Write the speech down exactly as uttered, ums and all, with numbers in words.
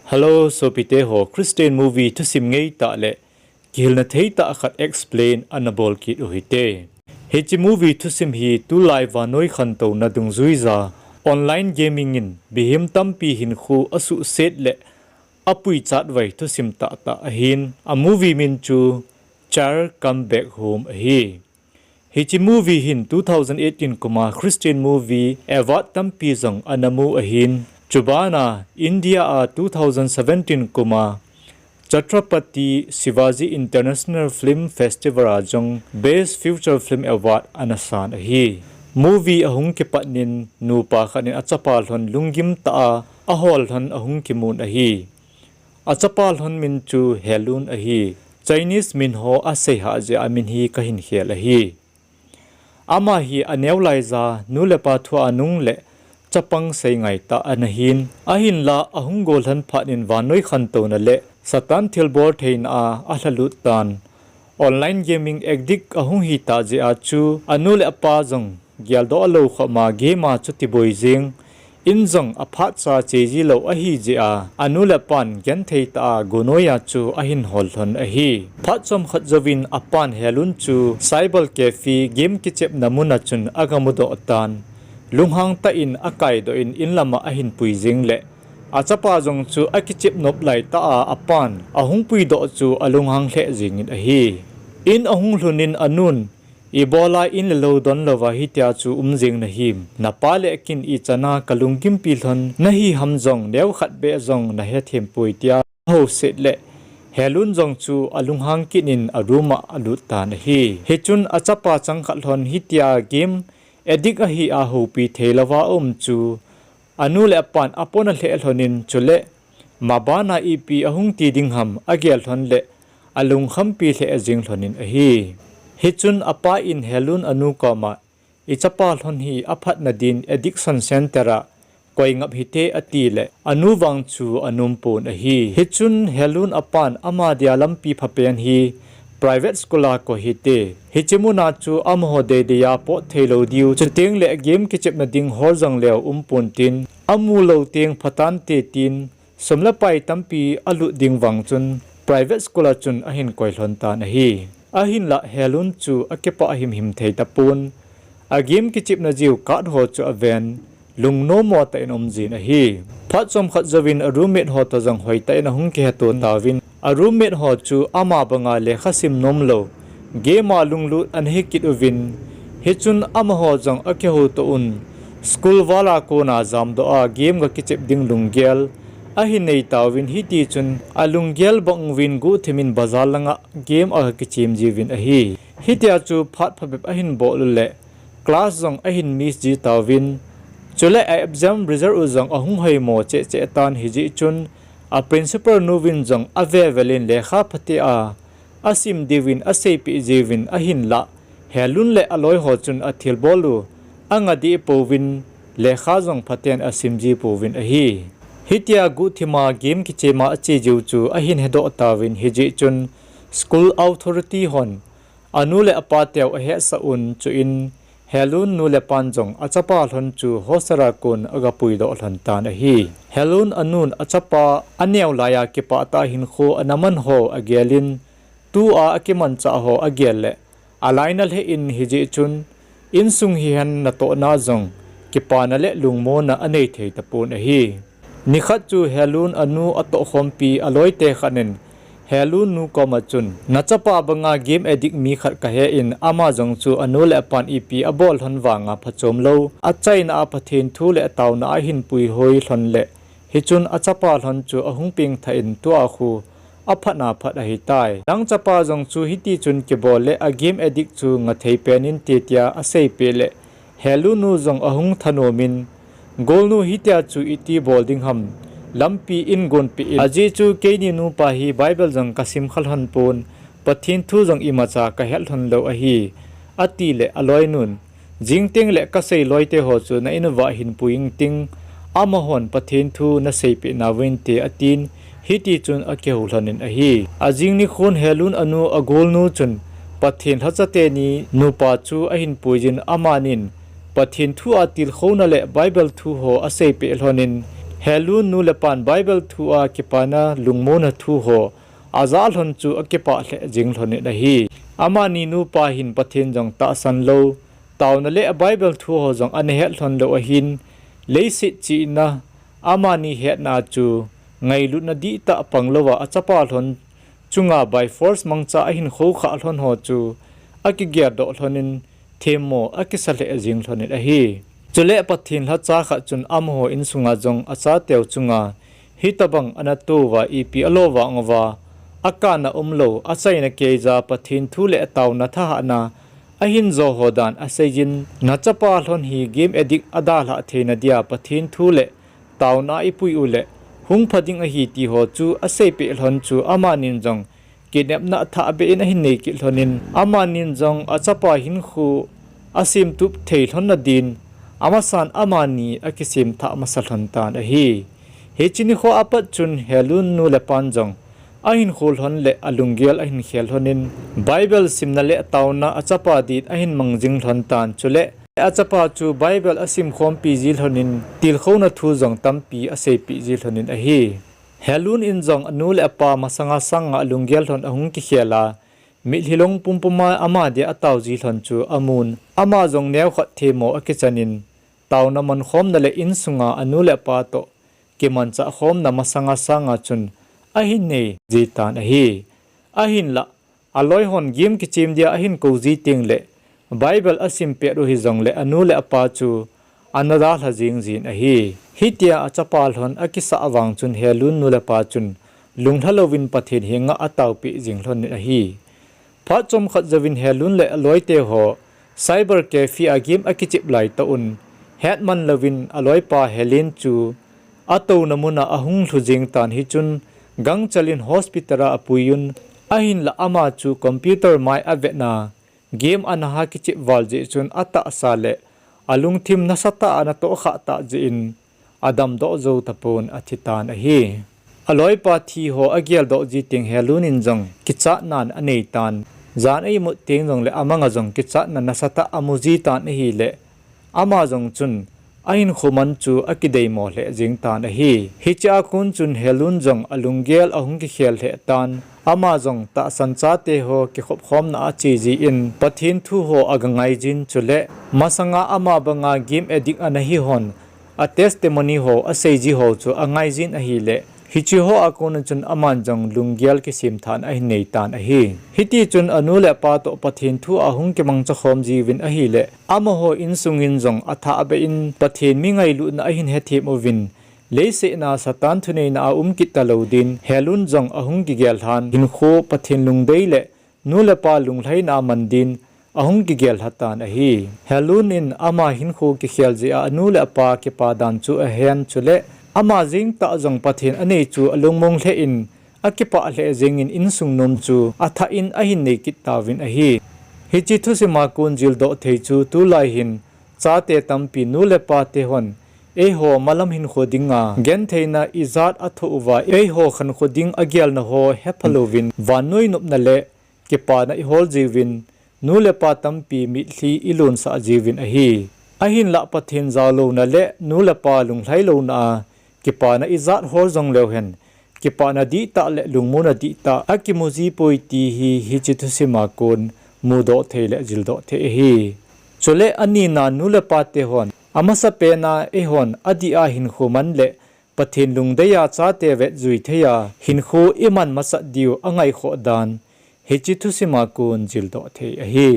Hello, sopite ho, Christian movie thusim ngeitah le kihilna theitah khat explain ana bol kit u hite. Hiche movie thusim hi tulai vannoi khantouna dungjuija online gaming in mihem tampi hinkho asuhset le apui chatvai thusim tahtah ahin, a movie min chu Child Come Back Home ahi. Hiche movie hin two thousand eighteen kuma Christian Movie Award tampi jong ana mu ahin, chubana India a two thousand seventeen kuma Chhatrapati Shivaji International Film Festival a jong Best Feature Film Award ana san ahi. Movie ahung kipatnin nupa khat in achapa lhon lunggim tah a ahol lhon ahung kimun ahi. Achapa lhon min chu Helun ahi. Chinese min ho asei hah jeh a min hi kahin khel ahi. Ama hi aneo laija nu le pa thua nung le chapang sei ngaitah ana hin, ahinla ahung gollhang phatnin vannoi khantouna le Satan thilbol theina a alhalut tan. Online gaming addict ahung hitah jeh a chu anu le apa jong geldoh lou khoma game a chu tiboi jing. In jong aphatcha cheji lou ahi jeh a anu le apan genthei tah a gunoi a chu ahin hol lhon ahi. Phat chomkhat jouvin apan Helun chu cyber cafe game kichepna mun a chun aga mudoh tan. Lunghang tah in akaidoh in in lam a ahin pui jing le achapa jong chu akichep nop laitah a apan ahung puidoh chu alunghang lheh jengin ahi. In ahung lhun in anun, ibola in le lou don louva hitia chu um jeng nahim, napa le ken ichan a kalunggimpi lhon nahi ham jong neokhat beh jong nahethem poi tia ahouset le Helun jong chu alunghang kit in a room a alut tan ahi. Hichun achapa changkhat lhon hitia game addict ahi a houpi thei louva aum chu anu le apan apona lheh lhon in chule mabana ipi ahung ti ding ham agel lhon le alungkhampi lheh jeng lhon in ahi. Hichun apa in Helun anu koma, ichapa lhon hi aphatna din addiction center a koi ngap hite ati le anu vang chu anom pon ahi. Hichun Helun apan ama dia lampi phapen hi private school a koi hite. Hiche mun a chu amaho deidei a pot thei lou diu, chuteng le game kichepna ding hol jong leu um pon tin, amu lou teng phatante tin, sum le pai tampi alut ding vang chun private school a chun ahin koi lhon tan ahi. Ahinlah Helun chu akipah himhim thei tapon, a game kichepna jiu card ho chu aven, lungnom mo tah in aum jin ahi. Phat chomkhat jouvin a roommate ho toh jong hoitah in ahung kiheto tauvin, a roommate ho chu ama banga lekha sim nom lou, game a lunglut ana hi kit uvin, hichun amaho jong akihouto un, school val a kona jamdoh a game ga kichep ding lunggel ahin nei tauvin, hitichun alunggel bang uvin guhthim in bazar langa game aga kichem jiuvin ahi. Hitia chu phat phabep ahin bol u le class jong ahin miss ji tauvin, chule a exam result u jong ahung hoimo cheh cheh tan, hijeh chun a principal nu vin jong ave vel in lekha phatea asim diuvin aseipeh jiuvin ahinlah, Helun le aloi ho chun athilbol u anga deh pouvin, lekha jong phaten asim ji pouvin ahi. Hitia guhthima game kichema ache jiu chu ahin hedoh tauvin, hijeh chun school authority hon anu le apa teu ahetsah un, chuin Helun nu le pan jong achapa lhon chu hostel a kon aga puidoh lhon tan ahi. Helun anun achapa aneo laiya kipah tah a hinkho ana man ho agel in, tua akimanchah ho agel le alainat lheh in, hijeh chun insung hihen natohna jong kipana le lungmonna anei thei tapon ahi. Nikhat chu Helun anu atohkhompi aloite khat in Helun nu koma chun, nachapa banga game addict mi khat kahe in, ama jong chu anu le apan ipi abol lhon vanga phachom lou, achaina a Pathen thu le ataona a ahin puihoi lhon le, hichun achapa lhon chu ahung pengthah in tua khu aphatna phat ahitai. Nang chapa jong chu hitichun kibol le a game addict chu ngathei pen inte tia aseipeh le, Helun nu jong ahung thanom in, Golnu, hitia chu iti bol ding ham, lampi in gonpeh in, ajeh chu keini nupa hi Bible jong kasim kha lhon pon, Pathen thu jong imacha kahet lhon lou ahi, ati le aloinun, jingteng le kasei loite ho chu na in uva hin pui ingting, amahon Pathen thu naseipeh nauvinte atin, hitichun akihou lhon in ahi. Ajing nikhon Helun anu agolnu chun Pathen lhacha teni nupa chu ahin puiyin, amanin Pathen thu a tilkhouna le Bible thu ho aseipeh lhonin, Helun nu le pan Bible thu a kipana lungmonna thu ho ajah lhon chu akipah lheh jing lhon in ahi. Amani nupa hin Pathen jong tahsan lou, taona le Bible thu ho jong ana het lhon lou ahin, leiset chihna, amani hetna chu ngailutna dihtah pang louva achapa lhon chunga by force mangcha ahin khoukhah lhon ho chu akigel doh lhon in themmo akisa lheh jing lhon in ahi. Chule Pathen lhacha khat chun amaho insunga jong achateu chunga hitobang ana tou va ipi alo vang uva akana umlou, achaina keija Pathen thu le taona thahatna ahin jo ho dan aseijin, nachapa lhon hi game addict adalhah theina dia Pathen thu le taona ipui uleh hung pha ding ahi ti ho chu aseipeh lhon chu amanin jong kinepna thahbeh in ahin nei kit lhon in, amanin jong achapa hinkho asemtup thei lhon nadin amasan amani akisem thah masa lhon tan ahi. Hiche nikho apat chun Helun nu le pan jong ahinkho lhon le alunggel ahin khel lhon in, Bible simna le taona achapa dit ahin mang jing lhon tan, chule achapa chu Bible asim khompi ji lhon in, tilkhouna thu jong tampi aseipeh ji lhon in ahi. Helun in jong anu le apa masanga sanga alunggel lhon ahung kikhel a, mitlhi long pumpuma ama dia atao ji lhon chu amun, ama jong neokhat themmo akichan in, taona mankhomna le insunga anu le apa toh kimanchah khomna masanga sanga chun ahin nei ji tan ahi. Ahinlah, aloi hon game kichem dia ahin kou ji tengle, Bible asim pet u hijongle anu le apa chu ana dalha jing jin ahi. Hitia achapa lhon akisah vang chun Helun nu le pa chun lunglha louvin Pathen henga ataopeh jing lhon in ahi. Phat chomkhat jouvin Helun le aloite ho cyber cafe a game akichep laitah un, hetman louvin aloipa Helen chu atouna muna ahung lhu jing tan, hichun gangchel in hospital a apuiyun, ahinlah ama chu computer mai avetna, game ana ha kichep val jeh chun atahsa le alungthim nasatah a ana tohkhah tah jeh in adamdoh jou tapon athitan ahi. Aloipa thi ho ageldoh ji teng Helun in jong kichatnan aneitan, jan a imut teng jongle amanga jong kichatna nasatah amu ji tan ahile, ama jong chun ahinkho man chu akideimo lheh jeng tan ahi. Hichea kon chun Helun jong alunggel ahung kikhel lheh tan, ama jong tahsan chate ho kikhopkhomna a ache jin Pathen thu ho aga ngaijin, chule masanga ama banga game addict ana hi hon a testimony ho aseiji ho chu angaijin ahile, hiche hoa kona chun aman jong lunggel kisemthahna ahin neitan ahi. Hitichun anu le apa toh Pathen thu ahung kimangcha khom jiuvin ahile, amaho insungin jong athahbeh in Pathen mi ngailutna ahin hethem uvin, leiset a Satan thuneina a um kit talou din Helun jong ahung kigel lhan, hinkho Pathen lungdei le nu le pa lunglhaina a man din ahung kigel lhatan ahi. Helun in ama hinkho kikhel jeh a anu le apa kipa dan chu ahen, chule ama jeng tah jong Pathen anei chu alungmong lheh in akipah lheh jengin insung nom chu athah in ahin nei kit tauvin ahi. Hiche thusima kon jildoh thei chu tulai hin chate tampi nu le pate hon eiho malam hinkho dinga gentheina ijat athoh uva eiho khankho ding agelna ho hepha louvin vannoi nopna le kipana ihol jiuvin, nu le pa tampi mitlhi ilonsah jiuvin ahi. Ahinlah Pathen jaolouna le nu le pa lunglhai louna a kipana ijat hol jongleu hen, kipana dihtah le lungmonna dihtah akimu jipoi ti hi hiche thusima kon mudoh thei le jildoh thei ahi. Chule anina nu le pate hon, amasapena eihon adih a hinkho man le Pathen lungdei a chate vetjui thei a hinkho iman masat diu angaikhoh dan hiche thusima kon jildoh thei ahi.